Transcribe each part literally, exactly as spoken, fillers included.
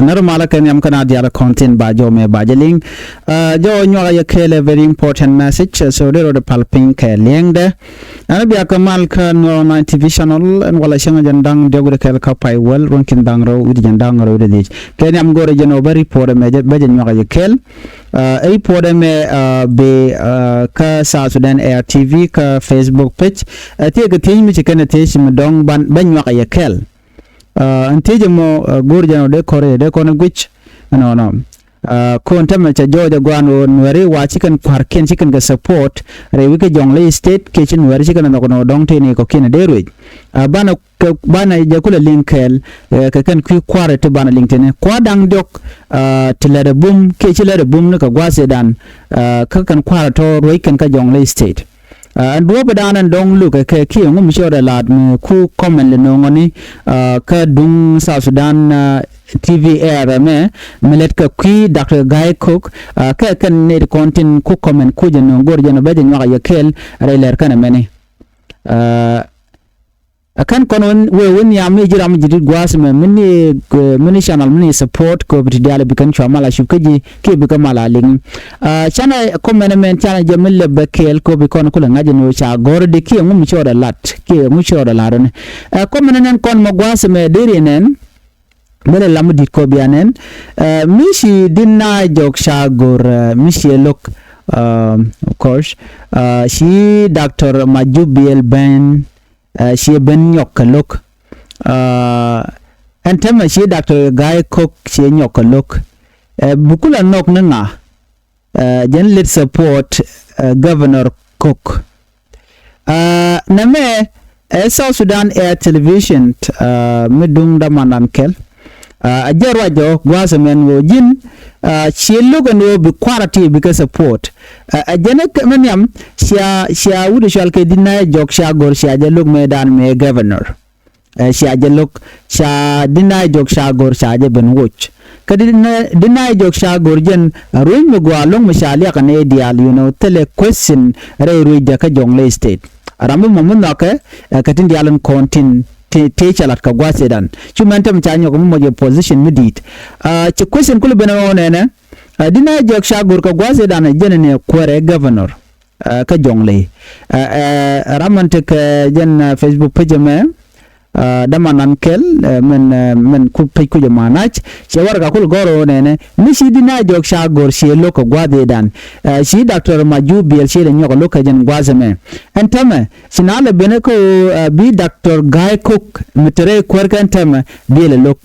Nɛr malä kɛ nhiam kä na diaal kɔn tin ba jɔw mɛ ba jɛ liŋ. Jɔw nyuak a yɛ kɛɛl ɛ very important message, so dee rɔ dee pal piny kɛ liɛŋdɛ. Ɛn bia kɛ mal kä Nuer Online T V channel ɛn walɛ cäŋ jɛn da̱ŋ diɔk wi̱cdɛ kɛl kä pay wäl ruɔ̱n ki̱n da̱ŋ rɛw wi̱cdɛ jɛn da̱ŋ rɛw wi̱cdɛ dhiec. Kɛ nhiam go̱rɛ jɛn ɔ bä report ɛmɛ bä jɛ nyuak a yɛ kɛɛl. Report ɛmɛ bɛ kä South Sudan Air T V kä Facebook page. Thiekɛ thiec mi ci kɛn ɛ thiec mi dɔ̱ŋ bä nyuak a yɛ kɛɛl. Ɛn thiec ɛmɔ go̱o̱r jɛn ɔ dee kɔr dee kɔn guic ɛnɔnɔ. Ko̱n tämɛ cɛ jɔɔc ɛ guan ɣöö Nuɛri wa ci kɛn kua̱rkiɛn ci kɛn kɛ support rɛy wi̱c kä Jonglei State kiɛ ci Nuɛri ci kɛn ɛ nhɔk ɛnɔ dɔ̱ŋ tëë ni kɔ̱kiɛn ɛ dee ruec. Banɛ kɛ banɛ jɛ kulɛ liŋ kɛɛl kɛ kɛn kui̱ kua̱r ti banɛ liŋ tini kua̱r da̱ŋ diɔk ti lɛt ɛ bum kiɛ ci lɛt ɛ bum ni kɛ gua̱a̱th ëëdan. Kä kɛn kua̱r ɛ tɔ̱ ruec kɛn kä Jonglei State. Ɛn duɔ̱ɔ̱p ëëdan ɛn dɔ̱ŋ luk ɛ kɛ kiɛ ŋu mi cɔɔdɛ la̱a̱t mi ku comment lɛ no̱o̱ŋɔni kä duŋ South Sudan T V Air ɛmɛ mi lɛt kɛ kui̱ Doctor Gai Kok. Kɛ kɛn nɛy ti kɔn tin ku comment kucɛ no̱o̱ŋ go̱o̱r jɛn ɔ bɛ jɛ nyuak a yɛ kɛɛl rɛy lɛr kɛn ɛmɛni. Ɛ kɛn kɔn wee wee nhiam ni ji̱ ram ji̱ dit gua̱a̱th mɛ mi ni mi ni channel mi ni support kɛ bi ti diaal bi kɛn cua mal a cup kä ji̱ kiɛ bi kɛ mal a liŋ. Canɛ comment mɛn canɛ jɛ mi lɛp bɛ kɛɛl kɛ bi kɔn kulɛ ŋa̱c ni ca gɔ̱r di kiɛ ŋu mi cɔɔdɛ lat kiɛ ŋu cɔɔdɛ lat ni. Comment nɛn kɔn mɛ gua̱a̱th mɛ deri nɛn. Bä lɛ lam mi di̱t kɔ bia nɛn. Mi ci di̱t na jɔk ca go̱r mi ci lo̱k. Of course ci Doctor Majubiel Ben ci ben nyɔk kɛ lo̱k. Ɛn tämɛ ci Doctor Gai Kok ci nyɔk kɛ lo̱k. Bukula nhɔk ni ŋa. Jɛn lit support Governor Kok. Nɛmɛ ɛ South Sudan Air Television mi duŋ damandan kɛl. A jɛ ruac jɔ gua̱a̱th ɛmɛn ɣöö ji̱n ci lo̱k ɛn ɣöö bi kua̱r a ti bikɛ support. Ɛ jɛn ɛ mɛ nhiam cia cia wut cual kɛ di̱t na jɔk cia go̱r cia jɛ lo̱k mëëdan mëë governor. Cia jɛ lo̱k ca di̱t na jɔk ca go̱r ca jɛ ben woc. Kä di̱t na jɔk ca go̱r jɛn ruec mi gɔaa lo̱ŋ mi ca liak ni diaal, you know, thilɛ question rɛy ruecdɛ kä Jonglei State. Ram mi mɔ mi nhɔakɛ kɛ tin diaal in kɔn tin ti cɛ lat kɛ gua̱a̱th ëëdan. Cu mɛn tɛm ca nyɔk mi mɔc ɛ position mi di̱i̱t. Ci question kulɛ ben ɛ ɣɔw nɛnɛ. Di̱t na jɔk ca go̱r kɛ gua̱a̱th ëëdan ɛ jɛn ni kuäärɛ governor kä Jonglei. Ram mɛn tekɛ jɛn Facebook page mɛ. Däman nan kɛl mɛn mɛn ku page kucɛ manac cɛ warɛga kul gɔr ɣöö nɛnɛ mi ci di̱t na jɔk ca go̱r ciɛ lo̱k kɛ gua̱a̱th ëëdan. Ci Doctor Majubiel ciɛ lɛ nyɔk lo̱k kɛ jɛn gua̱a̱th ɛmɛ. Ɛn tämɛ ci na lɛ benɛ kä ɣöö bi Doctor Gai Kok mi te rɛy kuäär kɛ ɛn tämɛ biɛ lɛ lo̱k.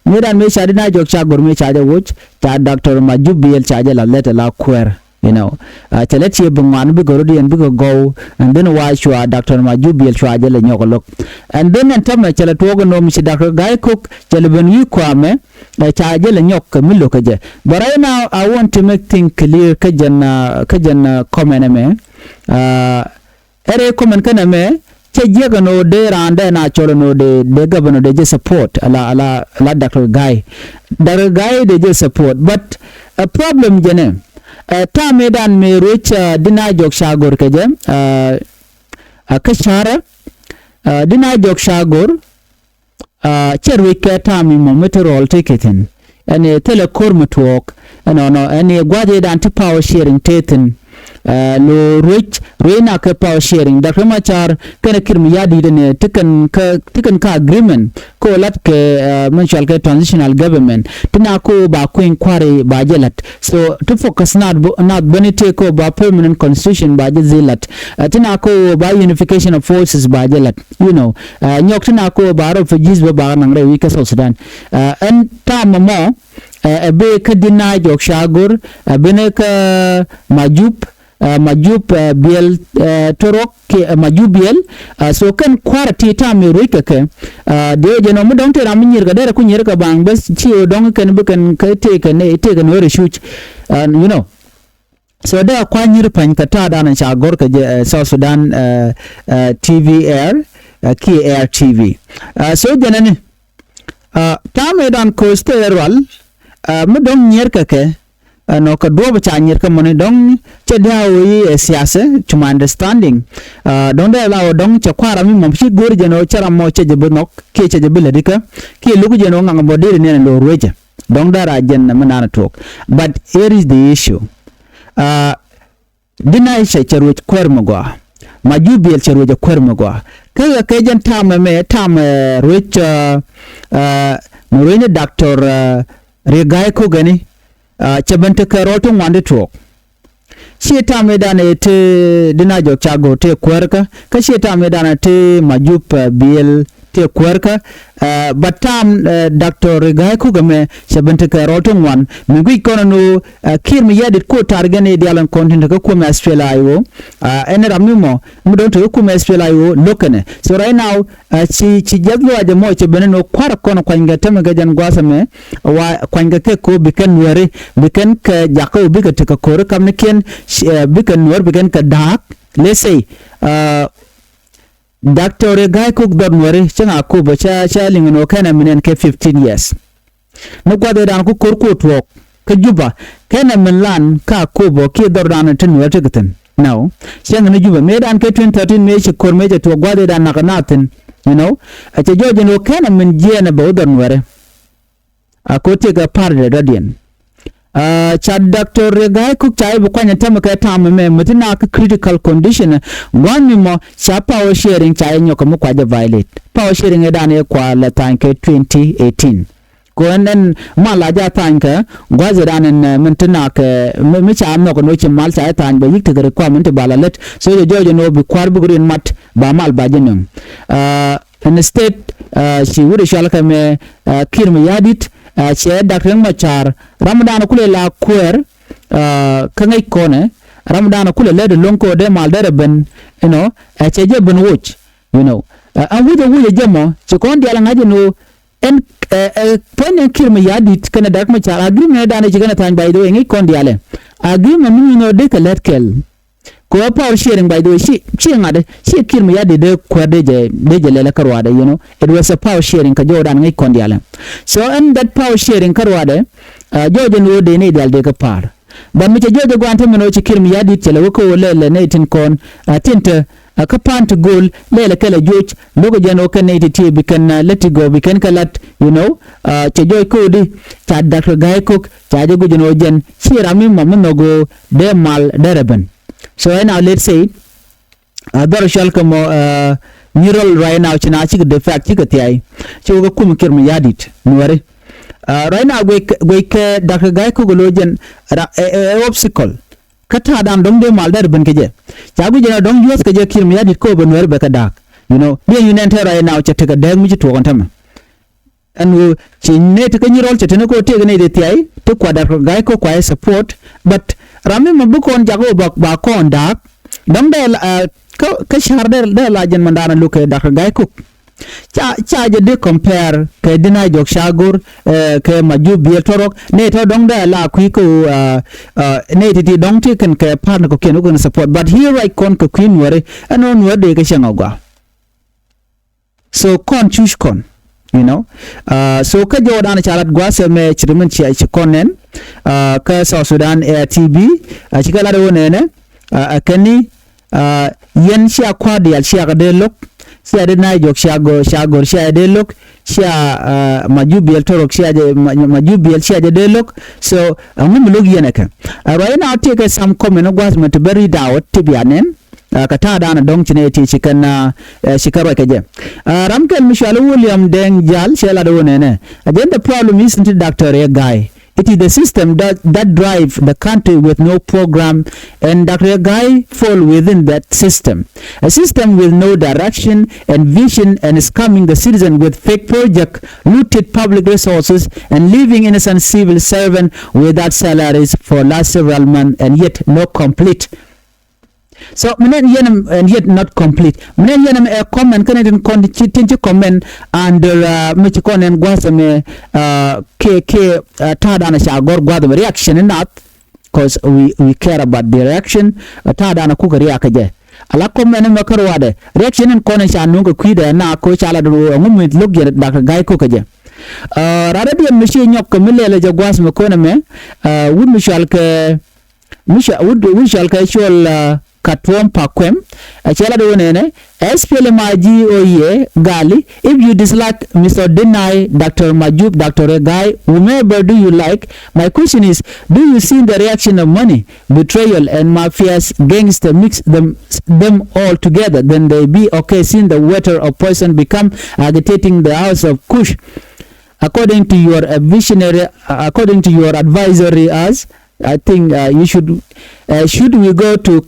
Mëëdan mëë ca di̱t na jɔk ca go̱r mëë ca jɛ woc ca Doctor Majubiel ca jɛ la lɛt ala kuäär. You know, cɛ lɛ tiee bi ŋuan bikɛ rot yɛn bikɛ gɔw. And then wa cua Doctor Majubiel cua jɛ lɛ nyɔk lo̱k. And then ɛn tämɛ cɛ lɛ tuɔɔk ɛn ɣöö mi ci Doctor Gai Kok cɛ lɛ ben wi̱i̱ kuamɛ. Ca jɛ lɛ nyɔk kɛ mi lo̱k kɛ jɛ. But right now I want to make thing clear kä jɛn kä jɛn comment ɛmɛ. Ɛ rɛy comment kä nɛmɛ cɛ jiäk ɛn ɣöö dee raan dee na cɔl ɛn ɣöö dee dee governor dee jɛ support ala ala ala Doctor Gai. Doctor Gai dee jɛ support but ɛ problem jɛnɛ. Ɛ ta̱a̱ mëëdan mëë ruec di̱t na jɔk ca go̱r kɛ jɛ. Ɛ kä ca̱rä di̱t na jɔk ca go̱r. Cɛ ruec kɛ ta̱a̱ mi mɔ mi te rɔɔl te kɛ thi̱n. Ɛn ɛ thilɛ ko̱r mi tuɔɔk ɛnɔnɔ ɛn ɛ gua̱a̱th ëëdan ti power sharing te thi̱n. Lo ruec ruec na kɛ power sharing Doctor Machar kɛnɛ Kiir Mayardit ɛn ɛ ti kɛn kä ti kɛn kä agreement kä lat kɛ mɛn cual kɛ transitional government ti na ko ba kueny kua̱ri ba jɛ lat. So ti focus na na beni tëë ko ba permanent constitution ba jɛ dhi lat. Ti na ko ba unification of forces ba jɛ lat. You know, nyɔk ti na ko ba refugees bä ba naŋ rɛy wi̱c kä South Sudan. Ɛn ta̱a̱ mɔmɔ ɛ bee kä di̱t na jɔk ca go̱r ɛ benɛ kä Majup. Majup biɛl torok kiɛ Majup biɛl. So kɛn kua̱r ti ta̱a̱ mi ruec kɛ kɛ. Diɛ jɛ nɔ mi dɔ̱ŋ ti ram mi nyir kɛ derɛ ku nyir kɛ baŋ bä ci dɔ̱ŋ kɛn bi kɛn kä tëëkɛ nɛ tëëkɛ nɛ wä refuge. You know. So dee a kua̱ny nyir pa̱ny kɛ ta̱a̱ dan ca gɔ̱r kɛ jɛ South Sudan T V Air kiɛ Air T V. So jɛnɛni ta̱a̱ mëë dan ko̱o̱c tëë rual mi dɔ̱ŋ nyier kɛ kɛ. Ɛnɔ kɛ duɔ̱ɔ̱p ca nyier kä mɔni dɔ̱ŋ cɛ dia̱a̱ ɣöö i̱ ɛ siasɛ, to my understanding. Dɔ̱ŋ dee la ɣöö dɔ̱ŋ cɛ kua̱r ram mi mɔ ci go̱o̱ri jɛn ɣöö cɛ ram mɔ cɛ jɛ bi nhɔk kiɛ cɛ jɛ bi lätdikä kiɛ lo̱k jɛn ɣöö ŋaŋ bɔ deri nɛn lo̱o̱ ruecɛ. Dɔ̱ŋ dee ra jɛn mi naan tuɔɔk. But here is the issue. Deny cɛ cɛ ruec kuäär mi gɔaa. Majubiɛl cɛ ruec ɛ kuäär mi gɔaa. Kä ɣä kɛ jɛn tam ɛmɛ tam ruec mi ruec ni Doctor Riek Gai Kok ɛni cɛ ben tekɛ rɔl ti ŋuan ti tuɔɔk. Ciɛ tam idan ɛ ti Deny Jɔk Cak Go̱r ti kuäär kä kä ciɛ tam idan ɛ ti Majub Biɛl ti kuäär kä. But tam Doctor Riek Gai Kok ɛmɛ cɛ ben tekɛ rɔl ti ŋuan mi guic kɔn ɛn ɣöö Kiir mi yadit ko tar gɛn i̱ dial ɛn kɔn tin tekä kuɔmɛ Australia iwo. Ɛn ram mi mɔ mi dɔ̱ŋ tekä kuɔmɛ Australia iwo lo̱k kɛnɛ. So right now ci ci jiath luac ɛmɔ cɛ ben ɛn ɣöö kua̱r kɔn kuanykɛ tämɛ kɛ jɛn gua̱a̱th ɛmɛ wa kuanykɛ kɛ ko bi kɛn nuääri bi kɛn kɛ jakä wä bikɛ tekɛ ko̱ri kamnikiɛn bikɛ nuäär bi kɛn kɛ da̱a̱k. Let's say Doctor Riek Gai Kok dhɔr nuääri cäŋ a kop ca ca liŋ ɛn ɣöö kɛn ɛ min ɛn kɛ fifteen years. Mi gua̱th ëëdan ku ko̱r ku tuɔɔk kä Juba kɛn ɛ min lan ka kop ɔ kiɛ dhɔrdan ti nuääri ti kɛ thi̱n. Now cäŋ ni Juba mëëdan kɛ twenty thirteen mëë ci ko̱r mëë cɛ tuɔɔk gua̱th ëëdan nak ɛ na thi̱n. You know, ɛ cɛ jɔɔc ɛn ɣöö kɛn ɛ min jiɛɛn ɛ bɛ wä dhɔr nuääri. A ko̱ tiek ɛ pa̱r dee dɔ̱diɛn. Ca Doctor Riek Gai Kok ca i̱ bi kuany ɛ tämɛ kɛ tam ɛmɛ mi ti na kä critical condition. Gua̱n mi mɔ ca power sharing ca i̱ nyɔk kɛ mi kua jɛ violate. Power sharing ëëdan i̱ kua lɛ tha̱a̱ny kɛ twenty eighteen. Ko ɛn ɛn mal a ja tha̱a̱ny kɛ gua̱th ëëdan ɛn min ti na kɛ mi ca nhɔk ɛn ɣöö ci mal ca i̱ tha̱a̱ny bɛ yi̱k tekɛ requirement ti bal a lät. So jɛ jɔɔc ɛn ɣöö bi kua̱r bik rin mat ba mal ba ji̱ nöŋ. Instead ci wut i̱ cɔal kɛ mɛ Kiir mi ya̱di̱t cɛ Dak Riek Macar ramdan kulɛ la kuäär. Kä ŋäc kɔnɛ ramdan kulɛ lät lo̱ŋ kɛ dee mal derɛ ben. You know, ɛ cɛ jɛ ben woc. You know, ɛn wi̱cɛ wi̱cɛ jɛ mɔ ci kɔn diaal ŋa̱c ɛn ɣöö ɛn puɔ̱ny ɛn Kiir mi ya̱di̱t kɛnɛ Dak Macar agreement dan ɛ ci kɛnɛ tha̱a̱ny, by the way, ŋäc kɔn diaalɛ agreement mi nyin ɣöö dee kɛ lät kɛl. Kɛ ɣöö power sharing, by the way, ci ci ŋa̱t ci Kiir mi ya̱di̱t dee kuäär dee jɛ dee jɛ lɛlɛ kä ruaadɛ, you know, it was a power sharing kä jɔwdan ŋäc kɔn diaalɛ. So ɛn that power sharing kä ruaadɛ jɔw jɛ ni ɣöö dee ni diaal dee kä pa̱a̱r. But mi cɛ jɔw jɛ gua̱a̱n te min ɣöö ci Kiir mi ya̱di̱t cɛ lɛ wä kä ɣöö lɛlɛ nɛy tin kɔn tin te kä pa̱a̱n ti gööl lɛlɛ kɛ lɛ juɔc lo̱k jɛn ɣöö kɛn nɛy ti ti bi kɛn let it go bi kɛn kɛ lat, you know. Cɛ jɔw kä ɣöö di ca Dak Riek Gai Kok ca jɛ guic jɛn ɣöö jɛn ci ram mi mɔ mi nhɔk ɣöö dee mal derɛ ben. So right now let's say a dhɔr cɔal kɛ mɔ nyirɔl right now ci na cikɛ de fact cikɛ thiay ci wä kɛ kum Kiir mi ya̱di̱t nuääri. Right now guic kɛ Dak Riek Gai Kok lo̱ jɛn ɛ obstacle kä ta̱a̱dan dɔ̱ŋ dee mal derɛ ben kɛ jɛ. Ca guic jɛn dɔ̱ŋ yuɔth kɛ jɛ Kiir mi ya̱di̱t kɛ wä bɛ nuääri bɛ kɛ da̱a̱k. You know, biɛ yu nɛn te right now cɛ tekɛ dääk mi ci tuɔɔk ɛn tämɛ. Ɛn ɣöö ci nɛy ti kä nyirɔl cɛ teni kɛ ɣöö tëëk nɛy ti thiay ti kua Dak Riek Gai Kok kua i̱ support. But ram mi ma bi kɔn jak ɣöö ba kɔn da̱a̱k dɔ̱ŋ dee kä car dee la jɛn mandan a luk kɛ Dak Riek Gai Kok. Ca ca jɛ dee compare kɛ Deny Jɔk Cak Go̱r kɛ Majur Biɛl Tɔrɔk nɛy tɔ dɔ̱ŋ dee la kui̱ kɛ ɣöö nɛy ti ti dɔ̱ŋ ti kɛn kɛ pa̱a̱t ni kɔ̱kiɛn wä kɛn support. But here right kɔn kɛ kui̱ nuääri ɛn ɣöö nuääri dee kɛ cäŋ a gɔaa. So kɔn cuc kɔn, you know. So kä jɔwdan ca lat gua̱a̱th ɛmɛ ci ri min ci kɔn nɛn kä South Sudan Air T V. Ci kɛ lat ɛ wä nɛnɛ ɛ kɛn ni yɛn cia kua̱r diaal cia kɛ dee lo̱k. Cia Deny Jɔk Cak Go̱r cia dee lo̱k. Cia Majur Biɛl Tɔrɔk cia jɛ Majur Biɛl cia jɛ dee lo̱k. So ɛŋu mi lo̱k yɛn ɛ kɛ? Right now tëëkɛ some comment gua̱a̱th mɛ ti bä read out ti bia nɛn. Kä ta̱a̱dan dɔ̱ŋ ci nɛ ti ci kɛn ci kɛ ruac kɛ jɛ. Ram kɛl mi cɔal William Deng Jal cɛ lat ɣöö nɛnɛ, a jɛn the problem isn't it Doctor Riek Gai. It is the system that, that drive the country with no program, and Doctor Riek Gai fall within that system. A system with no direction and vision and scamming the citizen with fake project, looted public resources and leaving innocent civil servant without salaries for last several months and yet no complete. So mi nɛn yɛn ɛn yet not complete. Mi nɛn yɛn ɛm ɛ comment kɛn tin kɔn ci tin ci comment and mi ci kɔn ɛn gua̱th ɛmɛ kɛ kɛ ta̱a̱dan ca gɔr gua̱th ɛmɛ reaction in nath. Cause we we care about the reaction. Ta̱a̱dan kukɛ react kɛ jɛ. Ala comment ɛmɛ kä ruadɛ reaction in kɔn ca nuŋ kɛ kui̱dɛ na ko ca la dun ɛŋu mi lo̱k yɛ Doctor Gai Kok kɛ jɛ. Ɛ, ran rɔ̱diɛn mi ci nyɔk kɛ mi lɛl jɛ gua̱a̱th mi kɔn ɛmɛ, ɛ, wut mi cɔal kɛ, mi cɔal, wut, wut cɔal kɛ cɔl, ɛ, Katuɔm Pakuɛm, ɛ, cɛ lat wä nɛnɛ, S P L M I G O yɛ, Gali, if you dislike Mister Denai, Doctor Majup, Doctor Regai, whomever do you like, my question is, do you see the reaction of money, betrayal, and mafias, gangster, mix them, them all together, then they be okay, since the water of poison become agitating the house of Kush. According to your, uh, visionary, uh, according to your advisory, as I think, uh, you should, uh, should we go to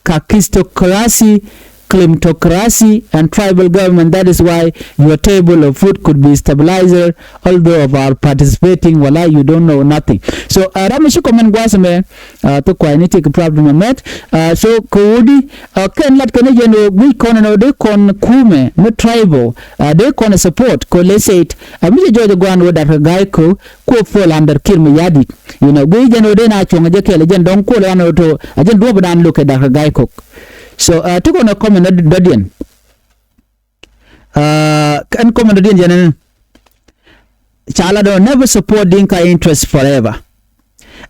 kakistocracy, kleptocracy, and tribal government? That is why your table of food could be stabilizer, although of our participating, wala, you don't know nothing. So, uh, ram mi ci comment gua̱a̱th ɛmɛ, uh, ti kuay ni ti kɛ problem ɛmɛ. Uh, so, kɛ wudi, uh, kɛn lat kɛn jɛn ɣöö guic kɔn ɛn ɣöö dee kɔn kumɛ mi tribal, uh, dee kɔn support, kɛ lɛ said, uh, mi cɛ jɔɔc ɛ gua̱a̱n ɣöö Doctor Gai Kok, kuɔ puɔl under Kiir Mayardit. You know, guic jɛn ɣöö dee na cuɔ̱ŋ jɛ kɛɛl jɛn dɔ̱ŋ kuɔl ɣän ɣöö to, a jɛn duɔ̱p dan lo̱k kɛ Doctor Gai Kok. So, uh, ti kɔn ɛ comment dɔ̱diɛn. Uh, ɛn comment dɔ̱diɛn jɛn ɛn. Ca lat ɣöö never support Dinka interest forever.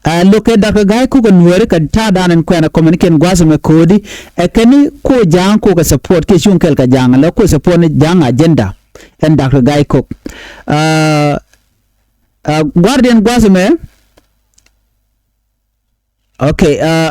Uh, look at Doctor Gai Kok ɛ Nuääri kɛ ta̱a̱ dan ɛn kuɛn ɛ comment kiɛn gua̱a̱th ɛmɛ ko̱o̱di. Ɛ kɛn ni kuɔ Ja̱a̱ŋ kuɔ kɛ support kiɛ cuŋ kɛɛl kɛ Ja̱a̱ŋ lɛ kuɔ support ni Ja̱a̱ŋ agenda. Ɛn Doctor Gai Kok. Uh, uh, gua̱a̱r diɛn gua̱a̱th ɛmɛ. Okay, uh,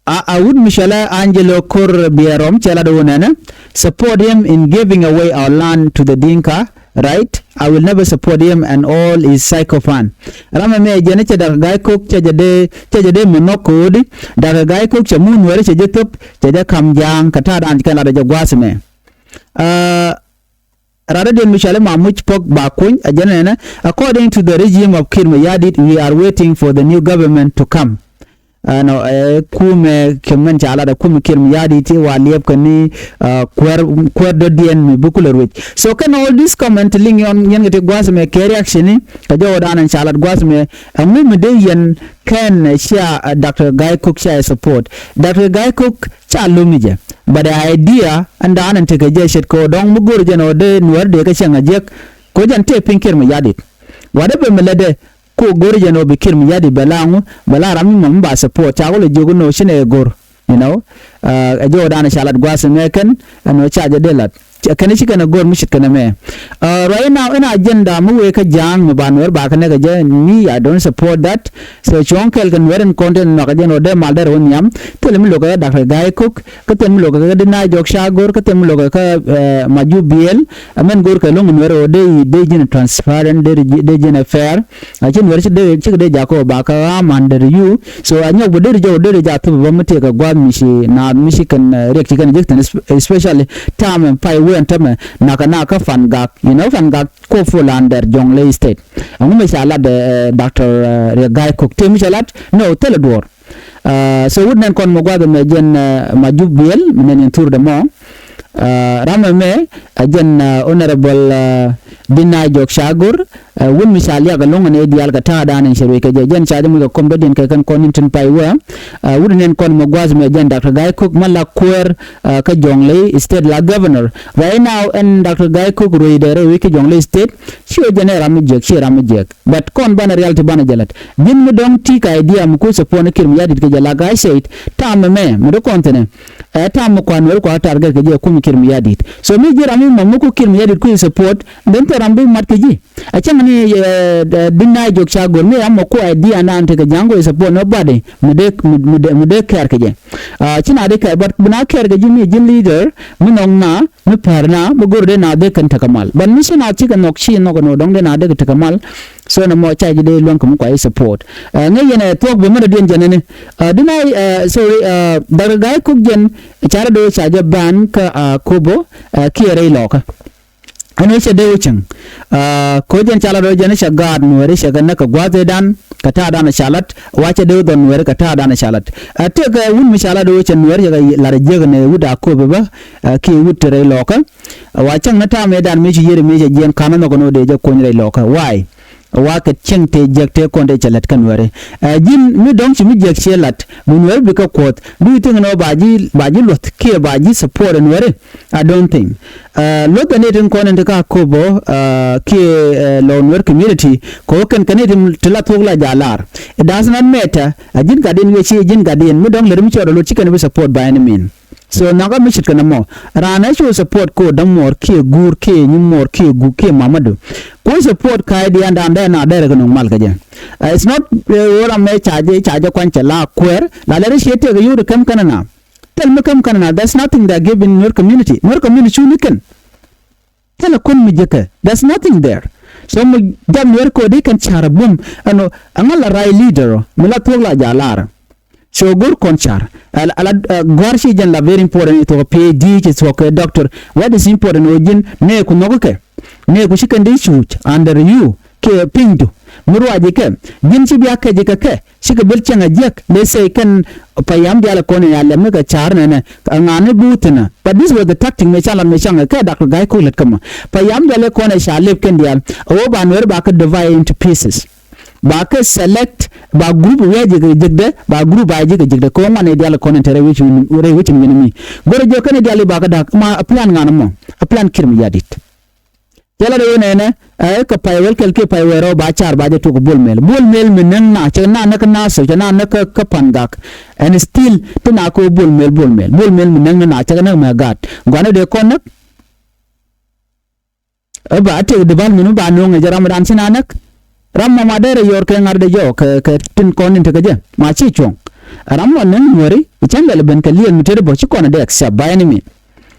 a, a wut mi cɔalɛ Angelo Kor Biɛrɔm cɛ lat wun ɛnɛ, support him in giving away our land to the Dinka, right? I will never support him and all his sycophant. Ram ɛmɛ jɛn cɛ Doctor Gai Kok cɛ jɛ dee, cɛ jɛ dee mi nhɔk ko̱o̱di. Doctor Gai Kok cɛ mun wɛri cɛ jɛ thop, cɛ jɛ ka̱m Ja̱a̱ŋ kɛ ta̱a̱ dan kɛ lat jɛ gua̱a̱th ɛmɛ. Uh, Ran rɔ̱diɛn mi cɔal i̱ Mamuc Pɔk Bakuny, a jɛn ɛnɛ, according to the regime of Kiir Mayardit, we are waiting for the new government to come. Ɛnɔ, ɛ, kumɛ kɛ mɛn ca lat ɛ kumɛ Kiir Mayardit ti wa liɛp kɛ ni, ɛ, kuäär, kuäär dɔ̱diɛn mi bi kulɛ ruec. So kɛn all this comment liŋ yɔn yɛn kɛ ti gua̱a̱th mɛ kɛ reaction ni kɛ jɔwä dan ɛn ca lat gua̱a̱th mɛ ɛŋu mi dee yɛn kɛn cia, ɛ, Doctor Gai Kok cia support. Doctor Gai Kok ca lo̱mi jɛ. But the idea ɛn da̱a̱n ɛn tekɛ jɛ ce̱tkɛ ɣöö dɔ̱ŋ mi go̱r jɛn ɣöö dee Nuäär dee kä cäŋ a jiäk. Kɛ ɣöö jɛn tëë piny Kiir Mayardit. Whatever mi lätdɛ, kɛ ɣöö go̱r jɛn ɣöö bi Kiir Mayardit bɛ la ŋu, bɛ la ram mi mɔ mi ba support, ca wä lɛ jiök inɔ ci nɛ go̱r. You know, ɛ jɔwä dan ca lat gua̱a̱th ɛmɛ kɛn ɛn ɣöö ca jɛ dee lat. Kɛn ci kɛn a go̱r mi ce̱tkɛ nɛmɛ. Right now ɛn agenda mi wëë kä Ja̱a̱ŋ mi ba Nuäär ba kɛ nɛk ɛ jɛ, mi, I don't support that. So cuɔ̱ŋ kɛɛl kɛ Nuäär in kɔn tin nhɔakɛ jɛn ɣöö dee mal dee rɛ wä nhiam. Thilɛ mi lo̱kɛ kä Doctor Gai Kok, kä thilɛ mi lo̱kɛ kä Dina Jɔk Cagor, kä thilɛ mi lo̱kɛ kä, ɛ, Majup Biɛl. Ɛ mɛn go̱rkɛ lo̱ŋ Nuäär ɣöö dee, dee ji̱n transparent, dee, dee ji̱n ɛ fair. A ci Nuäär ci dee, cikɛ dee jakä ɣöö ba kä ɣa̱a̱m under you. So a nyɔk bä deri jɔw deri ja thop bä mi tëëkɛ gua̱a̱th mi ci naath mi ci kɛn, ɛ, riɛk ci kɛn jek thi̱n, espe-, especially ta̱a̱mɛ pay wëë ɛn tämɛ nakä nakä Fangak. You know, Fangak kɔ full under Jonglei State. Ɛŋu mi ca lat, ɛ, Doctor, ɛ, Riek Gai Kok tëë mi ca lat? No, thilɛ duɔ̱ɔ̱r. Ɛ, so wut nɛn kɔn mɔ gua̱a̱th ɛmɛ jɛn, ɛ, Majup Biɛl mi nɛn yɛn thurdɛ mɔ. Ɛ, ram ɛmɛ, ɛ, jɛn, ɛ, Honorable, ɛ, Dina Jɔk Cagor, ɛ, wut mi ca liak ɛlɔ̱ŋ ɛn ëë diaal kɛ ta̱a̱ dan ɛn cɛ ruëc kɛ jɛ. Jɛn ca jɛ muc kɛ kɔm dɔ̱diɛn kɛ kɛn kɔn in tin pay wä. Ɛ, wut nɛn kɔn mɔ gua̱a̱th ɛmɛ jɛn Doctor Gai Kok mɛ la kuäär, ɛ, kä Jonglei State la governor. Right now ɛn Doctor Gai Kok ruëcdɛ rɛy wec kä Jonglei State. Ci ɣöö jɛn ɛ ram mi jiäk, ci ram mi jiäk. But kɔn banɛ reality banɛ jɛ lät. Ji̱n mi dɔ̱ŋ ti kɛ idea mi kuth support ni Kiir Mayardit kɛ jɛ la guy said, ta̱a̱m mɛmɛ mi dee kɔn thi̱nɛ. Ɛ ta̱a̱m mi kua̱n weri kua̱ target kɛ jɛ kum Kiir Mayardit. So mi ji̱ ram mi mɔ mi ku Kiir Mayardit kui̱ support, then thil ram bi mat kɛ ji̱. A cäŋ ni, ɛ, Dina Jɔk Cagor mi ram mɔ ku idea nan tekɛ Ja̱a̱ŋ kui̱ support nobody mi dee, mi, mi dee, mi dee care kɛ jɛ. Ɛ, ci na dee care, but bi na care kɛ ji̱ mi ji̱ leader mi nɔŋ na mi pär na mi go̱r dee na dee kɛn tekɛ mal. But mi ci na cikɛ nhɔk ci nhɔk ɛn ɣöö dɔ̱ŋ dee na dee kɛ tekɛ mal. So nɛ mɔ ca ji̱ dee luäŋ kɛ mi kua ji̱ support. Ɛ, ŋäc yɛn ɛ thuɔ̱k bä mi dɔ̱diɛn jɛn ɛn ni. Ɛ, Dina, ɛ, sorry, ɛ, Doctor Gai Kok jɛn ca rɔ dee ca jɛ ban kä, ɛ, Akobo, ɛ, kiɛ rɛy lɔkä. Ɛn ɣöö cɛ dee wä cäŋ. Ɛ, kɛ ɣöö jɛn ca lat ɣöö jɛn cɛ gaat Nuääri cɛ kɛ näk kɛ gua̱a̱th ëëdan kɛ ta̱a̱ dan ca lat, wa cɛ dee wä dhɔn Nuääri kɛ ta̱a̱ dan ca lat. Ɛ, tëëkɛ wut mi ca lat ɣöö cɛ Nuääri cɛ kɛ lar jiäk ni wut Akobo bä, ɛ, kiɛ wut ti rɛy lɔkä. Ɛ, wa cäŋ ni ta̱a̱ mëëdan mi ci yiëri mi cɛ jiɛn ka̱n nhɔk ni wä dee jɛ kuɔny rɛy lɔkä. Why? Wa kɛ cieŋ tëë jiäk tëë kɔn tëë cɛ lät kä Nuääri. Ɛ ji̱n mi dɔ̱ŋ ci mi jiäk ciɛ lat bi Nuääri bikɛ kuɔth. Do you think nɔ ba ji̱ ba ji̱ luɔth kiɛ ba ji̱ support ɛ Nuääri? I don't think. Ɛ luɔth ɛ ni tin kɔn in ti ka kobo ɛ kiɛ ɛ lɔ Nuer community kɛ wä kɛn kɛn ni tin ti la thuɔk la jalar. It does not matter. Ɛ ji̱n gat in wiɛ ci ji̱n gat in mi dɔ̱ŋ lät mi cɔɔd ɛ luɔth ci kɛn bi support by any mean. So nhɔkä mi ce̱tkɛ nɔmɔ raan ɛ cu support ko dämuɔɔr kiɛ guur kiɛ nyumuɔɔr kiɛ guk kiɛ mamadu. Ku support ka̱a̱c dia̱a̱n da̱a̱n dee na dee rɛ kɛ nuŋ mal kä jɛ. It's not ɣöö ram mɛ ca jɛ ca jɛ kuany cɛ la kuɛɛr la lɛr i̱ ciɛ tiɛk yio̱w ti käm kɛn ɛna. Tell mi käm kɛn ɛna, there's nothing they are giving Nuer community. Nuer community cu ni kɛn. Thilɛ kun mi jekɛ, there's nothing there. So mi jam Nuer kodi kɛn car a bum ɛn ɣöö ɛŋa la right leader ɔ mi la thuɔ̱k la jalar. So go̱r kɔn car ala ala gua̱r ci jɛn la very important. Ci thuɔk PhD, ci thuɔk doctor. What is important ɣöö ji̱n nɛɛku nhɔk kɛ nɛɛku ci kɛn di cuuc under you kɛ pinydu. Mi ruac ikɛ ji̱n ci bia kɛc ikɛ kɛ cikɛ bil cieŋ a jiäk. Let's say kɛn payam diaal kɔn in a lɛm ni kɛ car nɛnɛ. Ŋa̱ni bi wuthinä, but this was the tactic mi can lat mi caŋ kɛ dak ga̱y kok lät kä ma payam diaal kɔn in ca lep kɛn diaal. A wä ba Nuɛr ba kɛ divide into pieces. Ba kɛ select ba group wi̱i̱ a ji̱ kɛ ji̱kdɛ ba group ba ji̱ kɛ ji̱kdɛ kɛ wä ŋuan i̱ diaal kɔn in te rɛy wecin wecin wi̱n mi. Go̱rɛ jiök kɛn i̱ diaal i̱ ba kɛ da̱k ma a plan ŋa̱n mɔ a plan Kiir Mayardit. Jɛlɛ rɛy wä nɛnɛ ɛ kɛ pay wä kɛl kiɛ pay wä rɛw ba car ba jɛ tuɔk Bol Mel. Bol Mel mi näk na cɛ na näk na so cɛ na näk kä pan gak. And still ti na kɛ wä Bol Mel Bol Mel Bol Mel mi näk na na cɛ näk mɛ gat guanɛ dee kɔn näk. Ɛ ba tëk di bal minu ba nuɔ̱ŋ ɛ jɛ ram dan ci na näk. Ram mɔ ma derɛ yɔr kɛ ŋa̱r dee jɔɔk kɛ kɛ tin kɔn in tekɛ jɛ ma ci cuɔ̱ŋ. Ram mɔ näk Nuääri i̱ cäŋ lɛl ben kɛ liɛl mi tëë di bɔ ci kɔn ɛ dee accept by any mean.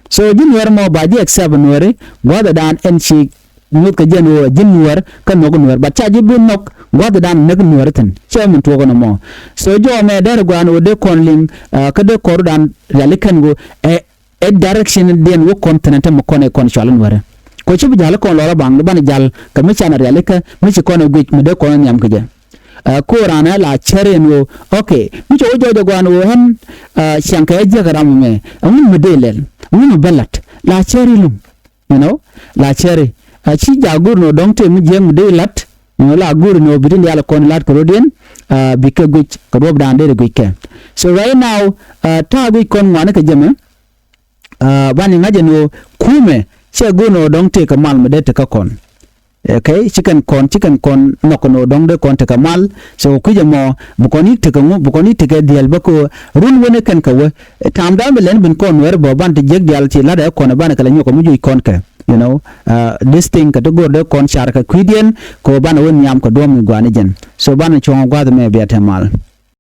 So ji̱ Nuɛr mɔ ba ji̱ accept Nuääri gua̱thɛ dan ɛn ci nyuth kɛ jɛn ɣöö ji̱ Nuɛr kä nhɔk Nuɛr, but ca ji̱ bi nhɔk gua̱thɛ dan näk Nuɛr thi̱n cɛ min tuɔk ɛn ɛmɔ. So jɔɔmɛ derɛ gua̱a̱n ɣöö dee kɔn liŋ kä dee kɔr dan riali kɛn ɣöö ɛ ɛ direction diɛn wä kɔn thi̱n ɛn te mi kɔn ɛ kɔn cual Nuɛrɛ. Kɔ ci bi ja̱l kɔn lɔrä baŋ ni banɛ ja̱l kɛ mi canɛ rialikä mi ci kɔn ɛ guic mi dee kɔn ɛ nhiam kɛ jɛ. Ɛ ko̱o̱r anɛ la cär yɛn ɣöö okay mi cɛ wä jɔɔc ɛ gua̱a̱n ɣöö ɣän ciaŋ kɛ ɛ jiäk ɛ ram ɛmɛ ɛŋu mi dee lɛl ɛŋu mi bä la̱t la cär iluŋ. You know la cär i̱ a ci ja̱ go̱r ni ɣöö dɔ̱ŋ tëë mi jiäk mi dee la̱t. You know la go̱r ni ɣöö bi tin diaal ɛ kɔn la̱t kɛ ro̱diɛn. Bi kɛ guic kɛ ruɔ̱pdan dee ri guic kɛ. So right now ta̱a̱ guic kɔn ŋuani kɛ jɛ mɛ. Banɛ ŋa̱c ɛn ɣöö kumɛ cɛ go̱o̱n ɣöö dɔ̱ŋ tëëkɛ mal mi dee tekä kɔn. Okay ci kɛn kɔn ci kɛn kɔn nhɔk ɛn ɣöö dɔ̱ŋ dee kɔn tekä mal. So kui̱c ɛmɔ bi kɔn yi̱k tekä ŋu bi kɔn yi̱k tekä dhiɛl bä kɛ ɣöö run wen ɛ kɛn kɛ wee. Ta̱a̱m da̱a̱m bi lɛn bin kɔn Nuɛɛr bä ban te jiäk diaal ci la̱t ɛ kɔn ɛ banɛ kɛ lɛ nyɔk kɛ mi juc kɔn kɛ. You know this thing kɛ ti go̱o̱r dee kɔn car kɛ kui̱diɛn kɛ ɣöö banɛ wee nhiam kɛ duɔ̱ɔ̱m mi gua̱a̱ni jɛn. So banɛ cuɔ̱ŋ ɛ gua̱a̱th ɛmɛ bia te mal.